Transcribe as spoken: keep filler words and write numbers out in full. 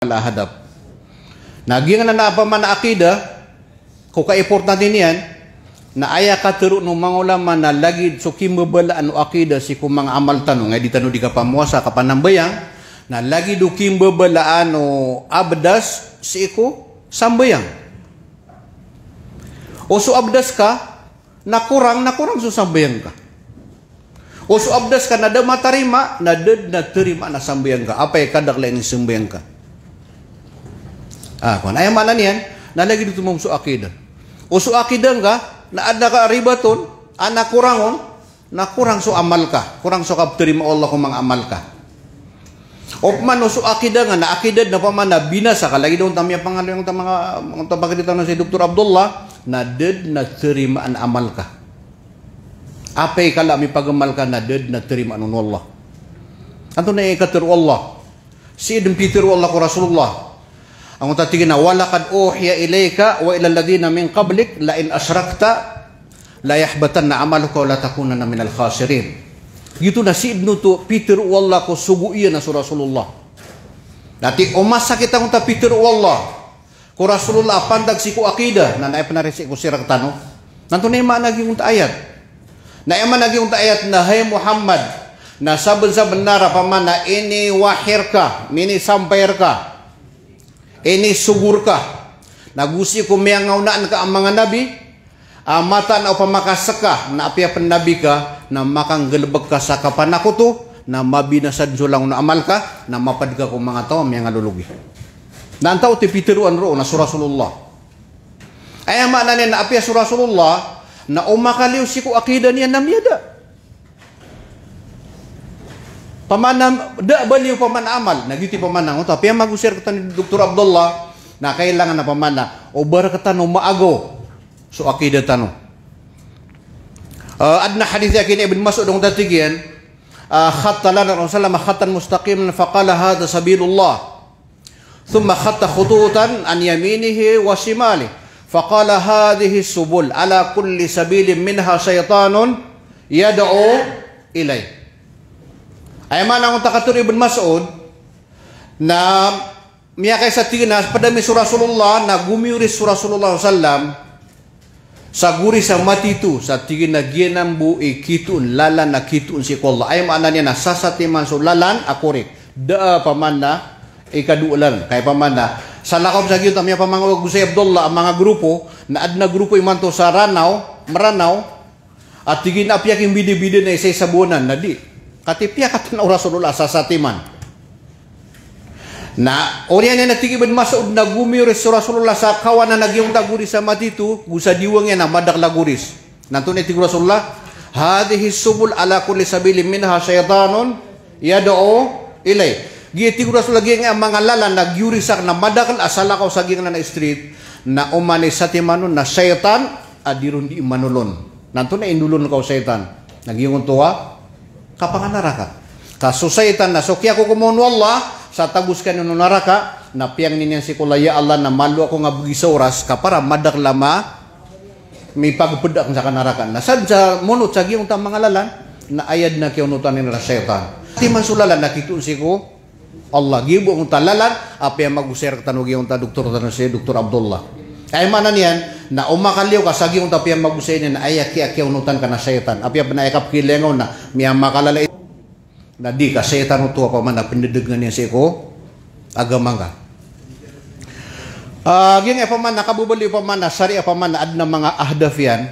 la hadaf. Na giyangkanan a pman a aqidah, ko kaimportante niyan, na aya katharo o manga ulama na lagid so kimbabalaan o aqidah sii ko manga amal tano, nga di tano di kapamowasa, kapanambayang, na lagid o kimbabalaan o abdas sii ko sambayang. O so abdas ka, na korang, na korang so sambayang ka. O so abdas ka na da matarima, na da dn a tarimaan a sambayang ka. Apay ka da kala inisambayang ka. Ah, kon aya maana niyan, na lagid oto mambo so aqidah. O so aqidah ngka, na adn a karibat on, adn a korang on, na korang so amal ka, korang so kaptarima o Allah ko manga amal ka. Opama o so aqidah nga, na aqidah na pman na binasa ka, lagid o onta miyapangaloy, onta manga, onta pagari tano si Doktor Abdullah, na da dn a tarimaan a amal ka. Apay ka la mipagamal ka na da dn a tarimaan on o Allah. Antonaa i katharo o Allah? Sii dn pitharo o Allah ko Rasulullah. Angkoto a tig iyan a, "Wa laqad uhiya ilayka wa ilal ladhina min qablik la in ashrakta la yahbatanna amaluka wa la takunanna minal khasirin." Giyoto na sii dn oto pitharo o Allah ko sogo iyan a so Rasulullah. Na tig o masakit angkoto a pitharo o Allah ko Rasulullah a pantag sii ko aqidah, na aya pn a risi ko sii rktano. Na antonaa i maana giyangkoto a ayat? Na aya maana giyangkoto a ayat na, hay Muhammad, na sabnsabnar a pman a iniwahi rka, minisampay rka, inisogo rka, na go sii ko miyangaonaan ka a manga nabi, a mataan a opama ka ska na apiya pn nabi ka, na makanggalbk ka sa kapanakoto, na mabinasa dn so langon a amal ka, na mapd ka ko manga taw a miyangalologi. Na antaa oto i pitharoa roo na so Rasulullah? Aya maana niyan na apiya so Rasulullah, na o makaliyo sii ko aqidah niyan na miyada. Pman a da a baliyo pman a amal, na giyoto i pman a, oto, apiya magosay rktano i Doktor Abdullah, na kailangan a pman a o ba rktano maagaw so aqidah tano. Ah, adn a hadith a giya ki Ibn Mas'ud, angkoto a tig iyan, ah, khatta lana Rasulullah sallallahu alaihi wasallam khattan mustaqiman faqala, "Hadha sabilullah." Thumma khatta khututan an yaminihi wa shimalihi. Faqala, "Hadhihi subul, ala kulli sabilin minha shaytanun yad'u ilayh." Aya maana angkoto a katharo i Ibn Mas'ud, na miyakaisa tig iyan a pd ami so Rasulullah, na gomiyoris so Rasulullah sallallahu alaihi wasallam sa goris a matito, sa tig iyan a giyanan bo i kitoon, lalan a kitoon sii ko Allah. Aya maana niyan na sasatiman so lalan a korek. Da a pman a ikadowa lalan. Kay pman a salakaw sa giyoto a miyapamangawag o si Abdullah a manga grupo, na adn a grupo imanto sa Ranaw, Mranaw, a tig iyan a piyakimbidabida na isa-isa bo anan, na di. Katii piyakatan o Rasulullah a sasatiman. Na oriyan iyan a tig i Ibn Mas'ud na gomiyoris so Rasulullah sa kawanan a giyangkoto a goris a matito, go sa diwang iyan a madakl a goris. Na antonaa i tig o Rasulullah? "Hadhihi subul, ala kulli sabilin minha shaytanun yad'u ilayh." Giya tig o Rasulullah, giyangkai a manga lalan a giyoris akn a madakl a salakaw sa giyangkanan a street, na oman i satiman on na shaytan a di ron di manolon. Na antonaa i nolon ka o shaytan? Na giyangkoto a kapanganaraka. Ka so shaytan na so kiyakokoman o Allah sa tago skaniyan o naraka, na piyangni niyan sii ko Allah, "Ya Allah, na malo ako nga bgi sa oras ka para madakl a ma-, mipagpd akn sa kanaraka." Na sadn sa monot sa giyangkoto a manga lalan, na aya dn a kiyaonotan iyan na shaytan. Timan so lalan a kitoon sii ko Allah, giya bo angkoto a lalan a piyamagosay rktano giyangkoto a doktor tano si Doktor Abdullah. Aya maana niyan na o makaliyo ka sa giyangkoto a piyamagosay niyan na aya kiya-, kiyaonotan ka na shaytan. Apiya pn a aya kapkilingaw na miyamakalala i-, na di ka shaytan oto a pman a pndadagn iyan sii ko agama ngka. Ah, giyangkai a pman a kababaloy a pman a sariya a pman a adn a manga ahdaf iyan.